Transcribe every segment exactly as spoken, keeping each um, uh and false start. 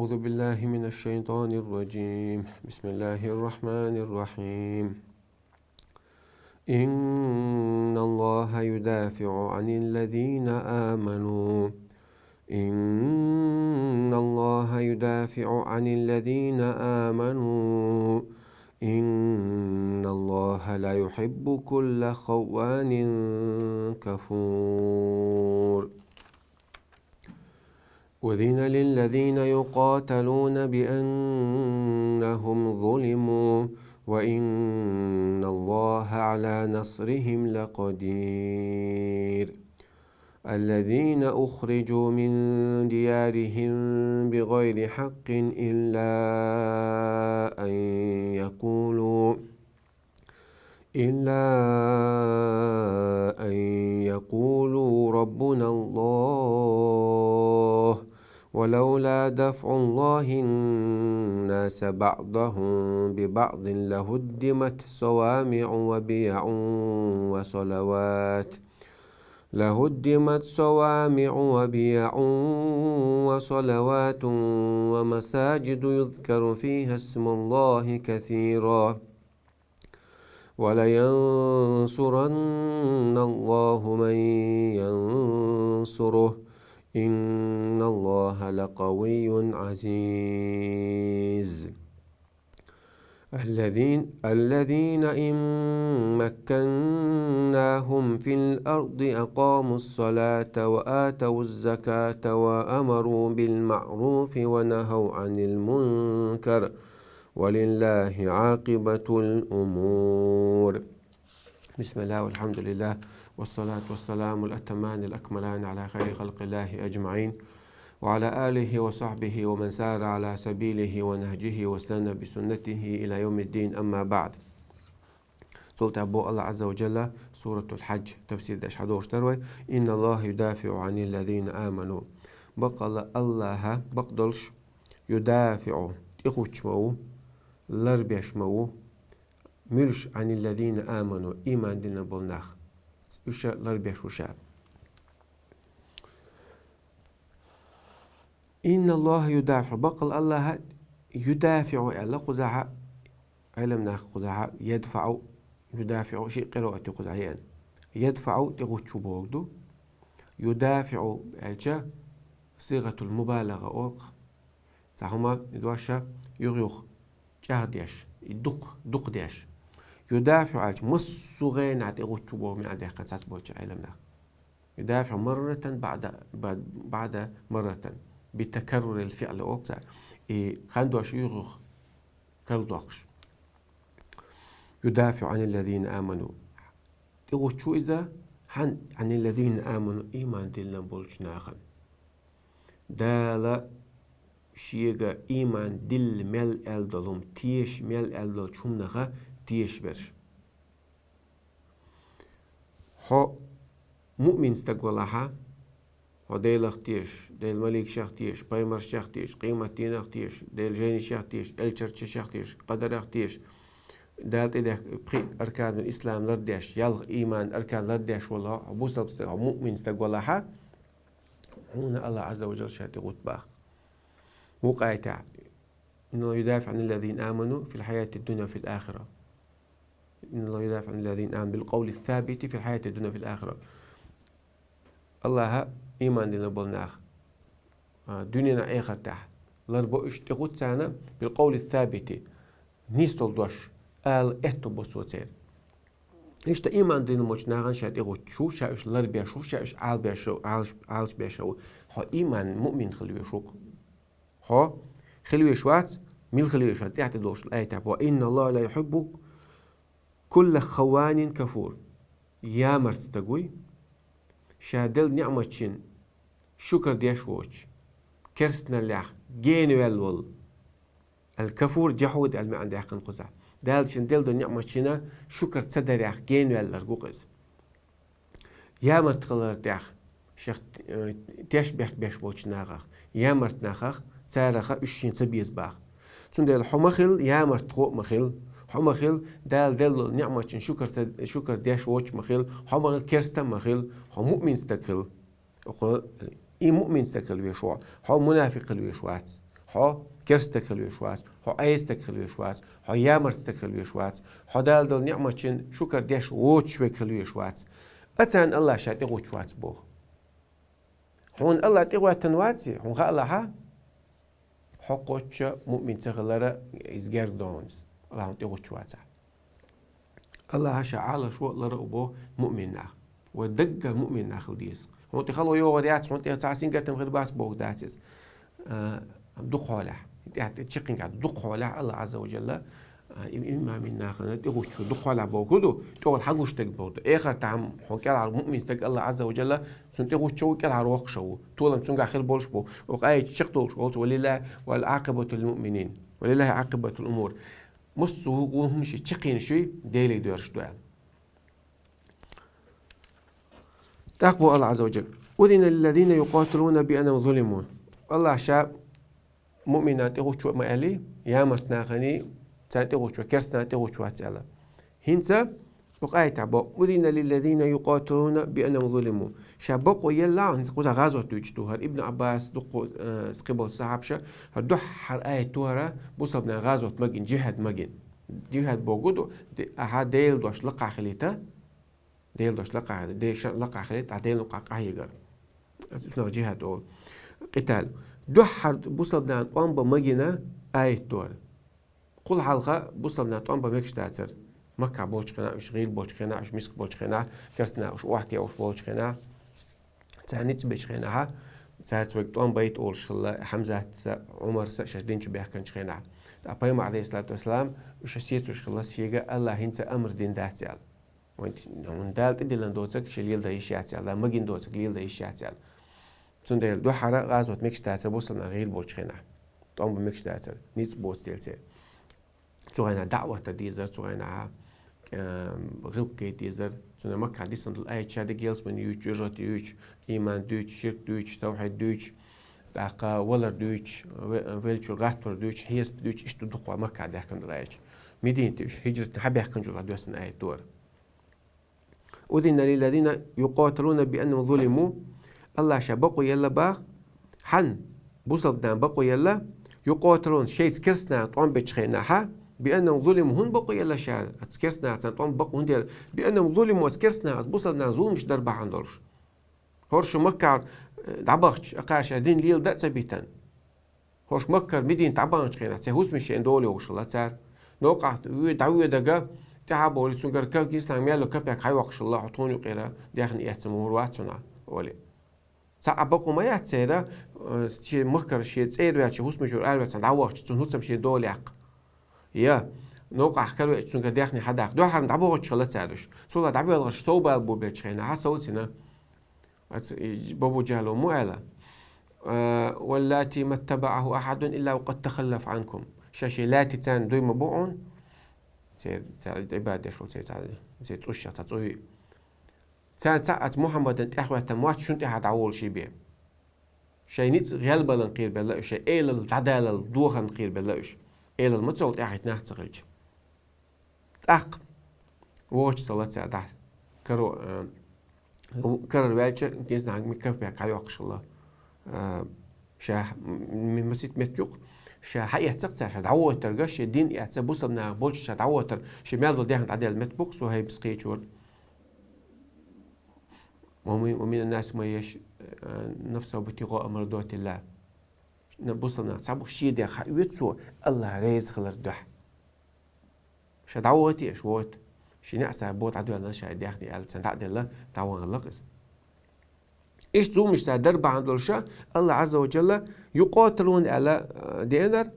أعوذ بالله من الشيطان الرجيم. بسم الله الرحمن الرحيم. إن الله يدافع عن الذين آمنوا. إن الله يدافع عن الذين آمنوا. إن الله لا يحب كل خوان كفور. أذن للذين يقاتلون بأنهم ظلموا وإن الله على نصرهم لقدير. الذين أخرجوا من ديارهم بغير حق إلا أن يقولوا إلا أن يقولوا ربنا الله ولولا دفع الله الناس بعضهم ببعض لهدمت صوامع وبيع وصلوات لهدمت صوامع وبيع وصلوات ومساجد يذكر فيها اسم الله كثيرا ولينصرن الله من ينصره إن الله لقوي عزيز. الذين الذين إن مكناهم في الأرض أقاموا الصلاة وآتوا الزكاة وأمروا بالمعروف ونهوا عن المنكر ولله عاقبة الأمور. بسم الله والحمد لله والصلاة والسلام الأتمان الأكملان على خير خلق الله أجمعين وعلى آله وصحبه ومن سار على سبيله ونهجه واستنى بسنته إلى يوم الدين أما بعد. Цул тӀехьа боху Аллах Азза ва Джалла, Суратул Хьадж, тафсир деш хьадохуш дара вай: إن الله يدافع عن الذين آمنوا. Баккъалла Аллахьа, бакъдолуш, юдафиӀу, тӀехуч ма ву, ларбеш ма ву, муьлш, عن الذين آمنوا, ийман дина болу нах. Уьш ларбеш ву ша. إن الله يدافع, баккъалла Аллахьа юдафиӀу аьлла кхузахьа, Ӏелам нах кхузахьа, ядфаӀу, юдафиӀу, ши къираат ю кхузахьа еана. ЯдфаӀу тӀехуч ву бохург ду. ЮдафиӀу аьлча, сигъатул мубалагъа олу-кх. Цхьа хӀума и дош ша юха-юха чӀагӀдеш, и дукха, дукха деш. ЮдафиӀу аьлча, массо а гӀенахь тӀехуч ву боху маьӀна даьккхина цхьацца болчу Ӏелам наха. ЮдафиӀу марратан баӀда, баӀда, баӀда марратан. Битакаррурил фиӀли олу цара. И хан дош юха-юха карладоккхуш. ЮдафиӀу Ӏанил лазина аману. ТӀехуч ву иза, хьан, Ӏанил лазина аману, ийман диллина болчу нахана. Дала шега ийман дилла мел аьлла долу хӀума, теша мел аьлла долчу хӀуманаха тешаш берш. Хьо муъмин стаг валахьа, хьо Делах теша, Делан маликашех теша, пайхамаршех теша, къематдийнах теша, Делан жайнашех теша, элчанашех теша, къадарах теша, Дала тӀедехка пхи арканул ислам лардеш, ялх ийман аркан лардеш валахьа, хьо бусалба стаг, хьо муъмин стаг валахьа, хьуна Аллах Ӏазза ва Жалла ша тӀехуч боху. Вукху аятехь: إن الله يدافع عن الذين آمنوا في الحياة الدنيا وفي الآخرة. إن الله يدافع عن الذين آمنوا بالقول الثابت في الحياة الدنيا وفي الآخرة. Аллахьа ийман дина болу нах, а, дуьненахь, эхартахь ларбо уьш, тӀехуч царна, билкъовли сабити, нийса долу дош ала аьтто бо цо церан. Иштта ийман дина болчу нахана ша тӀехуч ву, ша уьш ларбеш ву, ша уьш Ӏалабеш, Ӏалаш-, Ӏалашбеш ву. Хьо ийман, муъмин хила веш ву-кх. Хьо хила веш вац, мила хила веш вац, тӀаьхьа тӀедогӀуш аятехь: وإن الله لا يحب كل خوان كفور. Ямарт стаг вуй, ша делла неӀматшна шукар деш воцуш, керстаналлех генаваьлла волу. Ал-кафур, джахьуд аьлла маьӀна даьккхина кхузахь. Дала шена делла долу неӀматшна шукар ца дарех генаваьлларг ву-кх иза. Ямарт хиларна тӀехь шех, э, тешнабехк беш болчу нахах, ямарт нахах, цараха уьш шена ца беза боху. Цундела хьо ма хила ямартхо а ма хила, хьо ма хила Дала делла долу неӀматшна шукар ца, шукар деш воцуш ма хила, хьо ма хила керста а ма хила, хьо муъмин стаг хила. Хьо и муъмин стаг хила веш ву, хьо мунафикъ хила веш вац. Хьо керста стаг хила везаш вац, хьо Ӏеса стаг хила везаш вац, хьо ямарта стаг хила везаш вац, хьо Дала долу ниӀматийн шукар деш воцуш верг хила везаш вац. Царна АллахӀа ша тӀегӀуттуш вац боху. Хьуна АллахӀ тӀегӀоьттина вац, хьуна хаалахь, хьо кхоччуш муъмин ца хилар иза герга ду хьуна. АллахӀ хьуна тӀегӀуттуш вацахь. АллахӀа ша Ӏалашо а, лар а бо муъмин нах. Вай даггара муъмин нах хила деза. Хьуна тӀе хало йогӀур яц, хьуна тӀе цхьа сингаттам хир бац бохург дац иза. А, дукха хьолехь. ТӀехь тӀе чекхингахь дукха хьолехь АллахӀ Ӏазза ва Джалла, а, им-, имамин нахана тӀегӀуттуш ду. Дукха хьолехь бохург хӀун ду? ТӀехула хьан гуш стаг бохург ду. Эхартахь хьуна кӀелхьара муъмин стаг АллахӀ Ӏазза ва Джалла цунна тӀегӀуттуш а ву, кӀелхьара воккхуш а ву. Толам цунгахь хир болуш бу. Окху аят чекхдолуш олу: «Ва лиллахӀи вал Ӏакъибату лил муъминин». «Ва лиллахӀи Ӏакъибатул умур». Массо а вукху хӀуманаш чекхйенаш Деле доьрзуш ду аьлла. ТӀаккха боху АллахӀ Ӏазза ва Джалла: «Удина лиллазина юкъаталуна бианнахум зулиму». АллахӀа ша муъминна тӀегӀуттуш ву ма аьллий, ямарта нахана, царна тӀегӀуттуш ву, керстанна тӀегӀуттуш вац аьлла. ХӀинца, окху аятехь боху: «Удина лиллазина юкъаталуна бианнахум зулиму». Ша бакъо елла, хӀинца кхузахь гӀазот дуьйцуш ду, хӀара Ибн Ӏаббас, дуккха, э, кхиболу сахьабаша, хӀара дуьххьара аят ду хӀара, бусалба нах гӀазот ма гина, джихад ма гина. Джихад бохург ду, де-, ахьа Делан дош лакхахь хилийта, Делан дош лакхахь, де-, ша-, лакхахь хилийта, ахьа Делан къа-, къахьегар. Иза нах джихад олу. Къитал. Дуьххьара бусалба нахана тӀом бан ма гина аят ду хӀара. Кхул хьалха бусалба нах тӀом бан мегаш дацара. Маккахь болчу хенахь, уьш гӀийла болчу хенахь, уьш миска болчу хенахь, керстанаш уьш охьатаьӀуш болчу хенахь, цара ницкъ бечу хенахь, цаьрца вайга тӀом байта олуш хилла Хьамзатца, Ӏумарца шаьш дин чу баьхкинчу хенахь. Ткъа пайхамар, Ӏалайхиссалату вассалам, уьш сецош хилла, шега АллахӀа хӀинца амр дина дац аьлла. Вайн, вайн Дала тӀедиллина доцург ша леладан йиш яц аьлла, ма гина доцург леладан йиш яц аьлла. Цундела дуьххьара гӀазот мегаш дацара бусалба нах гӀийла болчу хенахь. ТӀом бан мегаш дацара, ницкъ боцу дела церан. Цу хенахь даӀват дан дезара, цу хенахь, эм, гӀиллакх гайта дезара. Цундела Маккахь дисина долу аят ша дерг ялсамани юьйцуш, жожагӀате юьйцуш, ийман дуьйцуш, ширк дуьйцуш, тавхьид дуьйцуш, тӀаккха валар дуьйцуш, ве-, веллачуьра гӀаттор дуьйцуш, хьесап дуьйцуш, иштта ду дуккха Маккахь даьхкина долу аят. Мединате уьш хӀижрат хьабаьхкинчул тӀаьхьа доьссина аят ду хӀара. «Удина лиллазина юкъаталуна бианнахум зулиму». АллахӀа ша бакъо елла боху, хьан, бусалба нахана бакъо елла, юкъаталуна, шайца керстанаша тӀом бечу хенахь, бианнахум зулиму, хӀунда бакъо елла ша, оцу керстанаша царна тӀом бан бакъо хӀунда елла, бианнахум зулиму, оцу керстанаша, оцу бусалба наха зуламаш дар бахьана долуш. ХӀорш Маккара, э, дӀабахча, акхар ша дин леладан а ца битина. ХӀорш Маккара Мединате дӀабаханчу хенахь, церан хӀусамаш шайна дола йогӀуш хилла цара. Новкъахь ве-, дӀавоьдург, тӀаьхьа а бовлий, цуьнгара ка-, киснахь мел йолу капек хьайоккхуш хилла, хьо тхуна юкъара даьхни эцна мур вац хьуна, олий. Цхьа а бакъо ма яц церан, э, шен махкара, шен цӀера ваьлча, хӀусамашна араваьлча, царна дӀавахча, цуьнан хӀусам шен дола яккха. Я, новкъахь каравеача, цуьнгара даьхни хьадаккха. Дуьххьара дӀабохучу хилла цара уьш. Цул а дӀабоьлхуш совбала бу белчу хенахь, совцина. Аца, и, Абу Джахьло муха аьлла: «Э, валлати маттабаӀаху ахьадун илла ва къад тахаллафа Ӏанкум». Ша шен лати царна дуй ма бу хьуна. Церан, церан Ӏибадат деш волу церан цхьа, церан цӀушех цхьа цӀуй. Царна цхьаъ аца Мухьаммадана тӀаьхьахӀоьттина моьтту шуна тӀаьхьа дӀаволуш бен. Шайн ницкъ гӀелбалан кхийрабелла уьш, шайн элал дӀадалал дохарна кхийрабелла уьш. Элал ма ца волу тӀаьхьахӀитта нах ца хилча. ТӀаккха вочу ца ла цара дӀа. Каро, э, карара ваьлча, киснахь ми капек хьайоккхуш хилла. Э, ша, м-, м-, масит меттиг юкъа, ша хьаэцна-кх цара, ша дӀавойтарг, шен дин эцна, бусалба нах болчу ша дӀавойтар, шен мел долу даьхни дӀаделла меттиг бу-кх Сухайб кхечара. «Ва мин, ва минан наси ман яшри нафсаху бтигъаа мардатиллах». Бусалба нах цхьаболу шен дегӀ хьаоьцу цо, АллахӀ реза хилар дуьхьа. Ша дӀавахийта, аша вахийта. Шен неӀсара бо дӀадоьлла ша даьхни аьлла, царна дӀа а делла, дӀавахана хилла-кх иза. Иштта зуламаш цара дар бахьана долуш, АллахӀ Ӏазза ва Джалла юкъаталуна аьлла, а, деанара,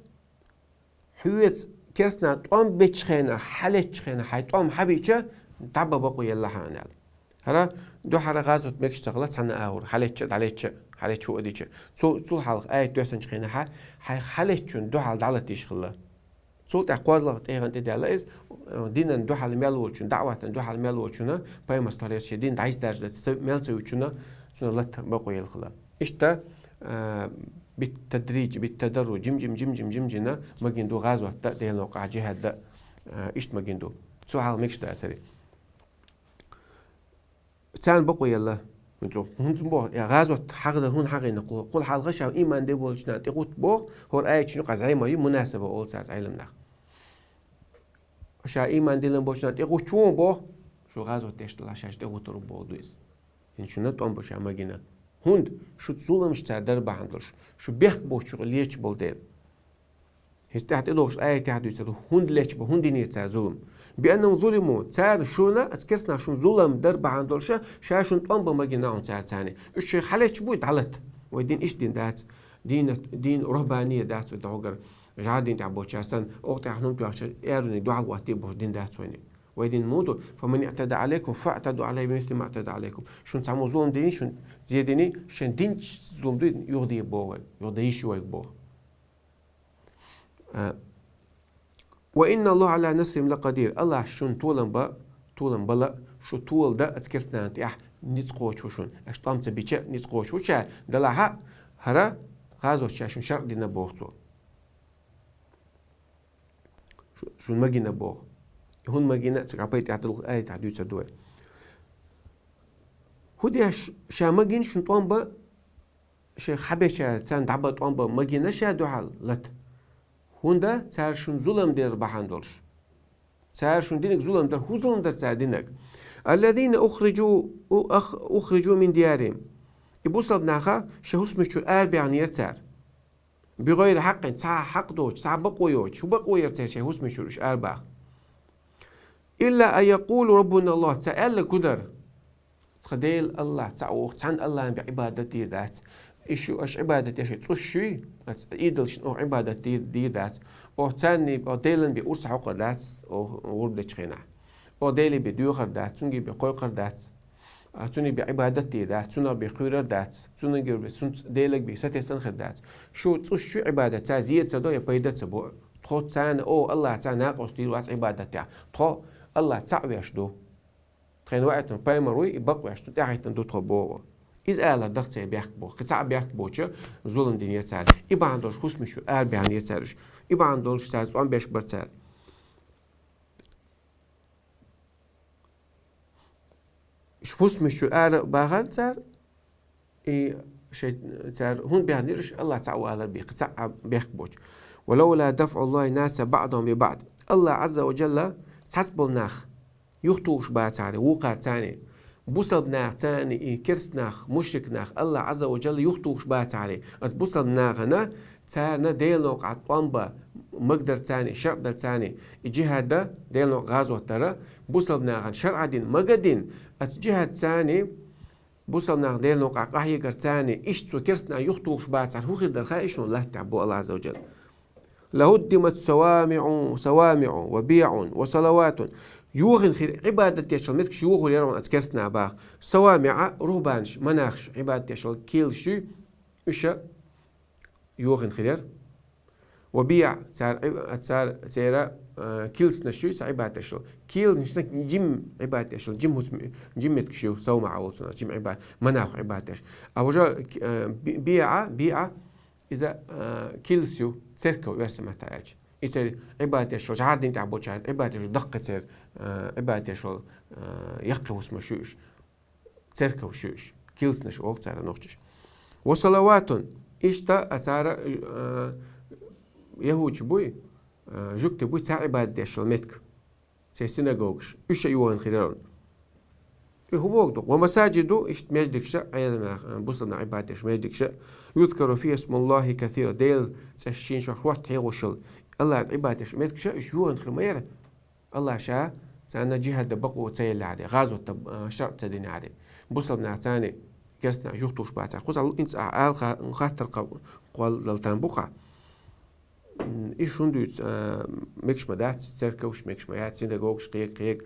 хьоьца керстанаша тӀом бечу хенахь, хьалеччу хенахь, хьайн тӀом хьабича, дӀабан бакъо елла хьан аьлла. ХӀара дуьххьара гӀазот мегаш ца хилла цхьана агӀор, хьалечча, дӀалечча, хьалечча хӀу а дича. Цул, цул хьалха аят доьссинчу хенахь, хьайн хьалеччунна дуьхьал дӀалатийша хилла. Цул тӀаьхьа кхозлагӀа тӀегӀан тӀе даьлла иза, динан дуьхьал мел волчунна, даӀватан дуьхьал мел волчунна, пайхамарца лоруш шен дин дӀасадержа ца, мел ца вуьтучунна, цунна латта бакъо елла хилла. Иштта, а, биттадридж, биттадаррудж, жим-жим, жим-жим, жим-жимна магийна ду гӀазот дан, Делан новкъахь джихад дан, а, иштта магийна ду. Цул хьалха мегаш дацара. Царна бакъо елла. Цо хӀунда боху, я гӀазот хьагӀда хӀун хьагӀина кху-, кхул хьалха ша иман де болчу нах тӀе гӀутта боху, хӀора аят чу юкъа зӀе ма ю, мунасаба олу цара Ӏелам нах. Ша иман диллина болчу нах тӀе гӀуттуш ву боху, шу гӀазот деш делахь шаьш тӀе гӀуттур ву боху ду иза. ХӀинца шуна тӀом бан ша магина. ХӀунда шуьца зуламаш цара дар бахьана долуш, шу бехк боцчу лечу болу дела. ХӀинца тӀаьхьа тӀедогӀуш аятехь дуьйцур ду, хӀунда лечу бо, хӀунда динера цара зулам. Бианнахум зулиму, цара шуна, аса керстанах шуна зулам дар бахьана долуша, ша шуна тӀом бан магина хьуна цара царна. Уьш шайх хьалечу буй дӀалат. Вай дин иштта дин дац. Дин, дин рухбания дац вай догӀугара. ЖӀар дин тӀехь болчара санна, оха тӀехь хӀума тоьхча, аьрруниг дуьхьал ваттий боху дин дац вайниг. Вай дин муха ду, фаман иътада Ӏалайкум фаътаду Ӏалайхи бимисли ма иътада Ӏалайкум. Шуна цхьаммо зулам дини, шуна зе дини, шайн динчу зулам дуй, юха дийр боху вай, юха дайиш ю вайга боху. А, ва инна Аллаха Ӏала насрихим лакъадир. Аллах шуна толам ба, толам бала, шу тола да аса керстанан тӀехь ницкъ кхочуш ву шуна. Аша тӀом ца бича ницкъ кхочуш ву ша, далахьа, хӀара гӀазот ша шуна шарӀ дина боху цо. Шу-, шуна магина боху. ХӀунда магина, ца кхапай тӀехь далу аятехь дуьйцур ду вай. ХӀун деш ша магина шуна тӀом ба, шайх хьабечара царна дӀаба тӀом ба магина ша дуьхьал лата. ХӀунда цара шуна зулам дер бахьана долуш. Цара шуна диниг зулам дар, хӀун зулам дар цара динаг? Аллазина ухриджу, у-, ах-, ухриджу мин диярихим. И бусалба наха шайн хӀусамаш чуьра арабаьхнера цара. БигӀайри хьакъин, цхьа хьакъ доцуш, цхьа бакъо йоцуш, хӀун бакъо яра церан шайн хӀусамаш чуьра уьш арабаха? Илла ан якъулу раббуна Аллах, ца аьлла хӀун дара? Тхан Дела Аллах цхьаъ ву, цхьана Аллахьан бен Ӏибадат дийр дац. И шу аша Ӏибадат деш цӀуш шуй, аца идолшна оха Ӏибадат дийр, дийр дац. Оха царний, оха Делан бен урс хьокхур дац, оха гӀурба дечу хенахь. Оха Делий бен доьхур дац, цуьнгий бен кхойкхур дац. А, цуьнан бен Ӏибадат дийр дац, цунах бен кхуьйрар дац, цуьнан гур бен, цунца Делаг бен сатесна хир дац. Шу цӀуш шу Ӏибадат, ца зен ца до я пайда ца бо. Тхо царна, о, Аллах, царна накъост дийр вац Ӏибадат тӀехь. Тхо Аллах цхьаъ веш ду. Тхайна ваийтина пайхамар вуй, и бакъ веш ду, тӀаьхьахӀиттина ду тхо боху. Иза алар даха церан бехк боху. Кхин цхьаъ бехк боцуша зулам динера цара. И бахьана долуш хӀусамаш чуьра арабаьхнера цара уьш. И бахьана долуш цара тӀом беш бара цара. Уьш хӀусамаш чуьра ара бахара цара, и шайн цара хӀунда баьхнера уьш, Аллах цхьаъ ву алар бен, кхин цхьаъ бехк боцуш. Ва лаула дафӀуллахи наса баъдахум би баъд. Аллах Ӏазза ва Джалла цхьацца болу нах юхатухуш бацахьара, вукхара царний. Бусалба нах царний, и керста нах, мушрик нах, Аллах Ӏазза ва Джалла юхатухуш бацахьара. Оцу бусалба нахана царна Делан новкъахь тӀом бан, магдар царний, шарӀ дар царний, и джихӀад дан, Делан новкъа гӀазот дара, бусалба нахана шарӀ дина, мага дина, оцу джихӀад царний, бусалба нах Делан новкъахь къахьегар царний, иштта цо керста нах юхатухуш бацахьара, хӀун хир дара хаьий шуна латтехь боху Аллах Ӏазза ва Джалла. Лахуддимат савамиъу, савамиъу ва биъун ва салаватун. Йохийна хир Ӏибадат деш йолу меттигаш йохур яра оцу керста наха баха. Савамиъа рухбанаш, монахаш Ӏибадат деш йолу кийлаш ю, уьш йохийна хир яра. Ва биъа, цара Ӏи-, цара, церан, а, килсанаш ю, цара Ӏибадат деш йолу. Килсанаш жима Ӏибадат деш йолу, жима хӀусам-, жима меттигаш ю, савмаъа волу цунах, жима Ӏибадат, монахо Ӏибадат деш. А уже, а, би-, биъа, биъа, иза, а, килс ю, церков, оьрсийн маттахь аьлча. И церан Ӏибадат деш йолу, жӀар дин тӀехь болчара Ӏибадат деш йолу даккхий церан, а, Ӏибадат деш йолу, а, яккхий хӀусамаш ю уьш. Церков ю уьш. Килсанаш олу цара нохчаша. Ва салаватун. Иштта а цара, а, яхӀудаш буй, а, жуьгти буй, цара Ӏибадат деш йолу меттиг. Церан синагогаш. Уьш а йохийна хир яра. И хӀун боху ду? Ва масаджиду, иштта междигаш, Ӏеламнаха, бусалба наха Ӏибадат деш междигаш, юзкару фиха смуллахи касира, Делан цӀе шина чохь хӀотта хьехош йолу, Аллахьан Ӏибадат деш меттигаш, уьш йохийна хир ма яра. Аллах ша царна джихӀад дан бакъо ца еллехьара, гӀазот дан, а, шарӀ ца динехьара. Бусалба нах царна керста нах юхатухуш бацахьара. Кхузахь луъинца ахьа ала ха-, хаттар кха-, кхоллал там бу-кха. М, и шун дуьйцу, а, мегаш ма дац, церковш мегаш ма яц, синагогаш кхега, кхега.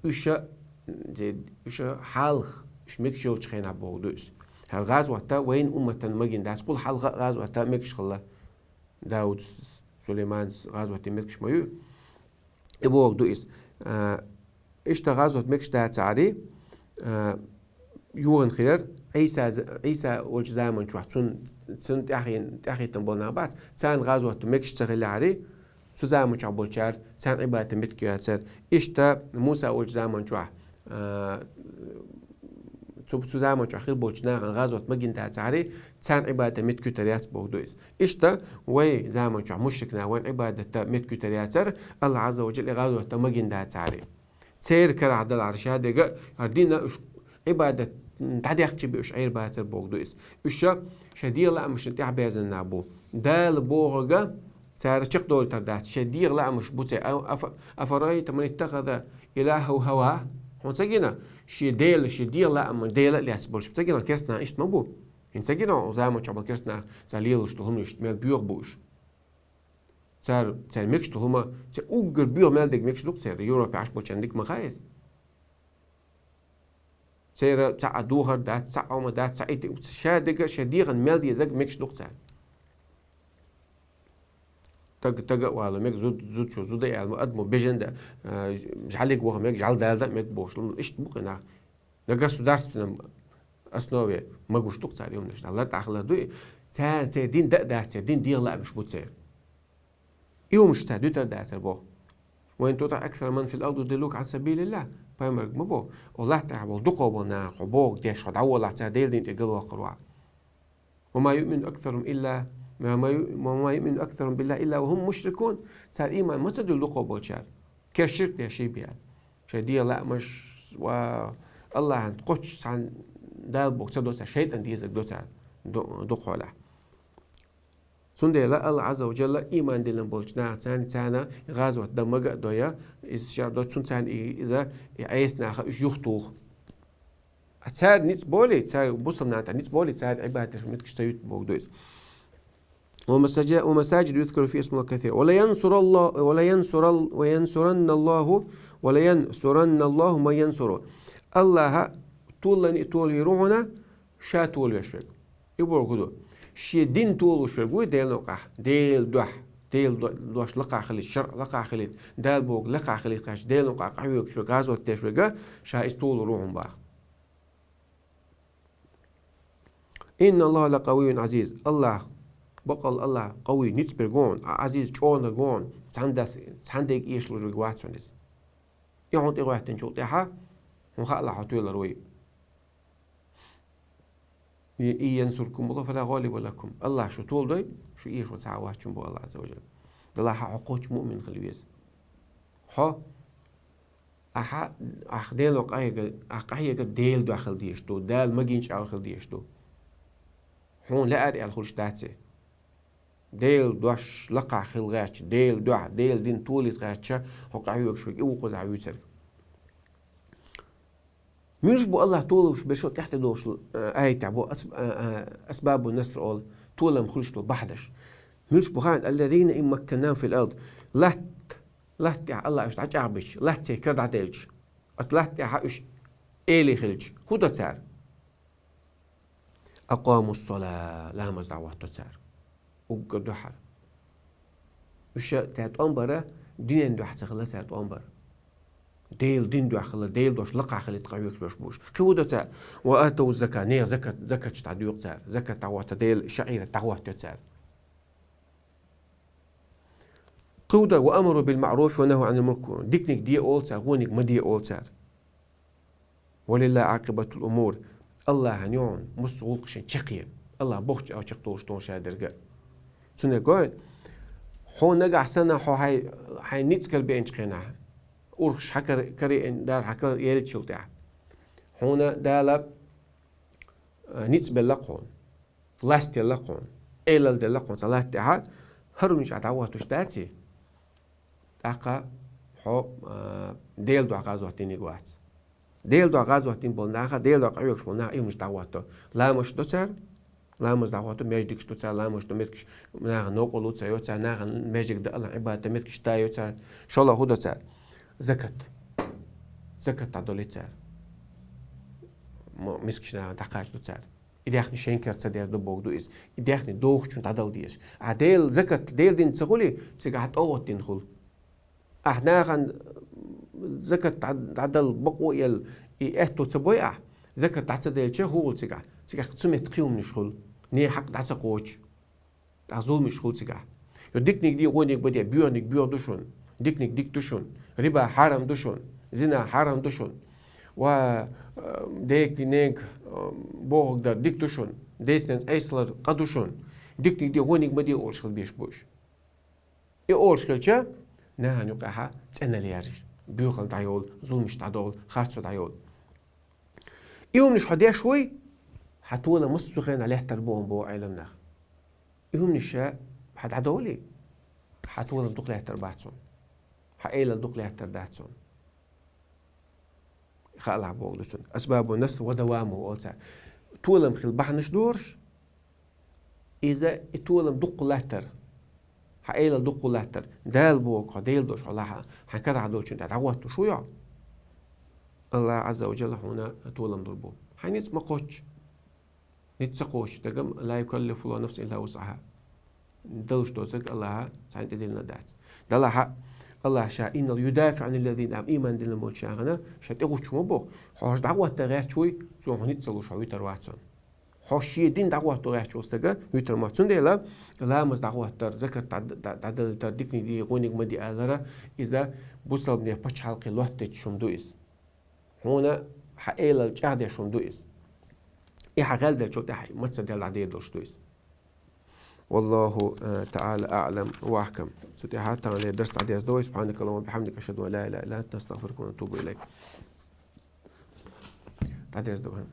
Уьш а, зе-, уьш а хьалха, уьш мегаш йолчу хенахь боху ду иза. ХӀара гӀазот а вайн умматан магийна дац, кхул хьалха а гӀазот а мегаш хилла. Дауд, Сулайманс гӀазот дина меттигаш ма ю. И боху ду иза. А, иштта гӀазот мегаш дацахьара, а, йохийна хир яра, Ӏийса, Ӏийса волчу заман чохь, цун, цун тӀаьхьен-, тӀаьхьахӀиттина болу нах бац, царна гӀазот мегаш ца хиллехьара, цу заман чохь болчара, царна Ӏибадат меттиг яцара. Иштта Муса волчу заман чохь, а, Цу, цу заман чохь хир болчу нахана гӀазот магийна дацахьара, царна Ӏибадат меттиг хир яц бохург ду иза. Иштта вай заман чохь мушрик наха вайн Ӏибадат меттиг хир яцара, Аллах Ӏазза ва Джалла гӀазот магийна дацахьара. Церан карахь далахьара шадерг а, хӀара дин а уьш Ӏибадат дӀадехча бен уьш Ӏер бацара бохург ду иза. Уьш ша шайн дегӀан лаамашна тӀаьхьа безна нах бу. Дала бохург а цара чекхдовлийтар дац, шайн дегӀан лаамаш бу церан. А-, афа-, афараайта ман иттахаза илахӀаху хӀаваху. Хьуна ца гина, шен дела, шен дегӀан лаам дела а лаьцна болуш. Ца гина, керстанаш иштта ма бу. ХӀинца гина, оцу заман чохь болу керстанаш, цара лелош долу хӀуманаш мел боьха бу уьш. Цара, цара мегаш долу хӀума, цара уггар боьха мел дерг мегаш ду-кх церан, Европехь Ӏаш болчарна дика ма хаьа иза. Церан цхьа а духар дац, цхьа а хӀума дац, цхьа а итт, шадерг а, шайн дегӀан мел дезарг мегаш ду-кх цара. Таг-, тага а вала мега, зуда, зуда чу зуда а яла ма, адамо бежан дан, а, жӀалиг ваха мега, жӀаьла дала дан а мега бохуш, иштта бу-кх и нах. На государственном основе магош ду-кх цара и хӀуманаш. Лар тӀехь лар ду и. Царна церан дин дан а дац, церан дин дегӀан лаамаш бу церан. И хӀуманаш цара дуьтур дацара боху. Ва ин тутиӀ аксара ман фил арди юдиллука Ӏан сабилиллахӀ. Пайхамарга ма боху. О латта тӀехь болу дукхах болу нах хьо бохург деш, хьо дӀаволахь цара Делан дин тӀе галваккхар вац. Ва ма юъмину аксарухум илла, ва ма ю-, ва ма юъмину аксарухум биллахӀи илла ва хӀум мушрикун. Цара ийман ма ца дуьллу дукхах болчара. Керла ширк деш бен. Шайн дегӀан лаамаш ва Аллахьан кхоччуш цхьана Дала бохург ца до цара, шайтӀан дезарг до цара ду-, дукхахьолахь. Цундела Аллах Ӏазза ва Джалла ийман диллина болчу нахаца царна гӀазот дан мага а дой, иза шар до, цунна царна и, иза, и Ӏеса наха уьш юхатуху. А цара ницкъ болий, цара бусалба нахана тӀехь ницкъ болий, цара Ӏибадат деш меттигаш ца юьту бохург ду иза. Ва масаджи-, ва масаджида юзкару фиха исмуллахӀи касира. Ва ла янсуралла-, ва ла янсурал-, ва янсуранналлахӀу, ва ла янсуранналлахӀу ман янсурухӀ. Аллаха толлане а толийр ву хьуна, ша толавеш верг. И бохург ду. Шен дин толуш верг вуй Делан новкъахь, Делан дуьхьа, Делан до-, дош лакхахь хилийта, шарӀ лакхахь хилийта, Дала бохург лакхахь хилийта гӀерташ, Делан новкъахь къахьоьгуш верг, гӀазот деш верг, ша иза толур ву хьуна боху. Инна АллахӀа лакъавийюн Ӏазиз. Аллах, бакъалла Аллах, къавий, ницкъ берг ву хьуна, Ӏазиз, чӀогӀаниг ву хьуна, цхьана дас, цхьана дерг эшалур верг вац хьуна иза. И хьуна тӀе гӀоьттинчул тӀаьхьа, хьуна хаалахь хьо тоьлур вуй. И, ин янсуркумуллахӀу фала гӀалиба лакум. Аллах шу толдой, шу эшо цхьа а вац шуна боху Аллах Ӏазза ва Джалла. Делахь хьо кхоччуш муъмин хила веза. Хьо, ахьа, ахь Дело къахьега-, ахь къахьегар Делан дуьхьа хила дезаш ду, Дала магийна чӀагӀо хила дезаш ду. Хьуна лаьара аьлла хуьлуш дац и. Делан дош лакхахь хила гӀерташ, Делан дуьхьа, Делан дин толийта гӀерташ, хьо къахьоьгуш верг, и ву кхузахь вуьйцург. Муьлш бу Аллах толуш берш тӀехь тӀедогӀуш, э, аятехь бу ас-, э, э, асбабу наср олу, толам хуьлуш долу бахьанаш. Муьлш бу хаьий, аллазина ин макканнахум фил ард. Латта, латта тӀехь Аллах уьш дӀачӀагӀбича, латта церан кара дӀаделча, оцу латта тӀехь уьш эли хилча, хӀун до цара? Акъамуссала, ламаз дӀахӀотто цара. Уггар дуьхьал. Уьш цара тӀом бара, динан дуьхьа ца хилла цара тӀом бара. Делан дин дуьхьа хилла, Делан дош лакхахь хилийта къахьоьгуш берш бу уьш. Кхин хӀун до цара? Ва атаву закат, нехан закат, закаташ дӀадоькъу цара. Закат дӀахӀотто, Делан шаӀират дӀахӀотто цара. Кхин хӀун до? Ва амару бил маъруфи ва наху Ӏанил мункар. Диканиг де олу цара, вониг ма де олу цара. Ва лиллахи Ӏакъибатул умур. Аллахьан ю хьуна массо а гӀуллакхаш чаккхе. Аллах бохучу чӀагӀо чекхдолуш ду хьуна ша дерг а. Цундела гой, хьо нагахь санна хьо хьайн, хьайн ницкъ карабеанчу хенахь, урхаш хьан кара-, карийна, Дала хьан кара еллачул тӀаьхьа, хьуна Дала, а, ницкъ белла-кх хьуна. Власть делла-кх хьуна, эвлара делла-кх хьуна цхьа латта тӀехь, хӀара хӀуманаш ахь дӀахӀоттуш даций? ТӀаккха хьо, а, Делан дуьхьа гӀазот динарг вац. Делан дуьхьа гӀазот дина болу наха, Делан дуьхьа къахьоьгуш болу наха и хӀуманаш дӀахӀотто. Ламазаш до цара, ламаз дӀахӀотто, маьждигаш до цара, ламазаш до, меттигаш, нахана новкъарло ца йо цара, нахана маьждиг дан, Аллахьан Ӏибадат дан меттигаш дайо цара. ШолгӀа хӀун до цара? Закат. Закат дӀадолуьйту цара. М-, мискачу нахана дӀакхачадо цара. И даьхни шайн кара ца дерзадо бохург ду иза. И даьхни дохучунна дӀадала дезаш. Ахь Делан закат, Делан дин ца хуьлий, цигахь ахь тӀагӀоттина хуьлу. Ахь нахана закат дӀа-, дӀадала бакъо елла, и аьтто ца бой ахь, закат дӀа ца делча, хӀун хуьлу цигахь? Цигахь цу метта кхин хӀуманаш хуьлу. Нехан хьакъ дӀа ца кхочу. ТӀаккха зуламаш хуьлу цигахь. Йо, диканиг де, вониг ма де, боьханиг боьха ду шуна, диканиг дика ду шуна, риба хьарам ду шуна, зина хьарам ду шуна. Ва, э, дег, нег, э, бохург дар дика ду шуна, децнен цӀайсалар къа ду шуна, диканиг де, вониг ма де олуш хила безаш бу уьш. И олуш хилча, нахана юкъехьа цӀена лераш, боьхалла дӀайолу, зуламаш дӀадолу, харцо дӀайолу. И хӀуманаш хьо деш вуй, хьан толам массо а хенахь лаьттар бу боху Ӏеламнаха. И хӀуманаш хьан дӀадолий, хьан толам дукха лаьттар бац хьуна, хьан элал дукха лаьттар дац хьуна. Хаалахь бохург ду цуьнан. Асбабу наср ва давамуху олу цара. Толам хила бахьанаш дора уьш, иза и толам дукха лаьттар, хьан элал дукха лаьттар, Дала бохург хьо, Дела долуш хьо лахь, хьан карахь долчунна тӀехь дӀахӀоттош вуй хьо, АллахӀ Ӏазза ва Джалла хьуна толам лур бу. Хьайн ницкъ ма кхоччу. Ницкъ ца кхочуш дагам, ла юкаллифуллаху нафсан илла вусъахьа. Далуш доцург АллахӀа цхьаьна тӀедиллина дац. Делахь а АллахӀа ша, инналлахӀа юдафиӀу Ӏаниллазина аману, ийман диллина болчарна ша тӀегӀуттуш ма боху. Хьо хӀорш дӀахӀотта гӀерташ вуй, цо хьуна ницкъ ца луш хьо вуьтур вац хьуна. Хьо шен дин дӀахӀотто гӀерташ волу стага вуьтур ма. Цундела ламаз дӀахӀоттар, закат дӀа-, дӀа-, дӀадалийтар, диканиг де, вониг ма де алара, иза бусалбане пачхьалкхе лоттадеш хӀума ду иза. Хьуна хьан элал чӀагӀдеш хӀума ду иза. И хьан гӀелделчул тӀаьхьа маца делахь дер долуш ду иза. Валлаху, э, таӀала аӀлам ва ахкам. Цу тӀаьхьа тахана дарс дӀадерзадо вай. Субхьанакаллахумма ва бихьамдика, ашхаду ан ла илаха илла анта, настагъфирука ва натубу илайк. ДӀадерзадо вай.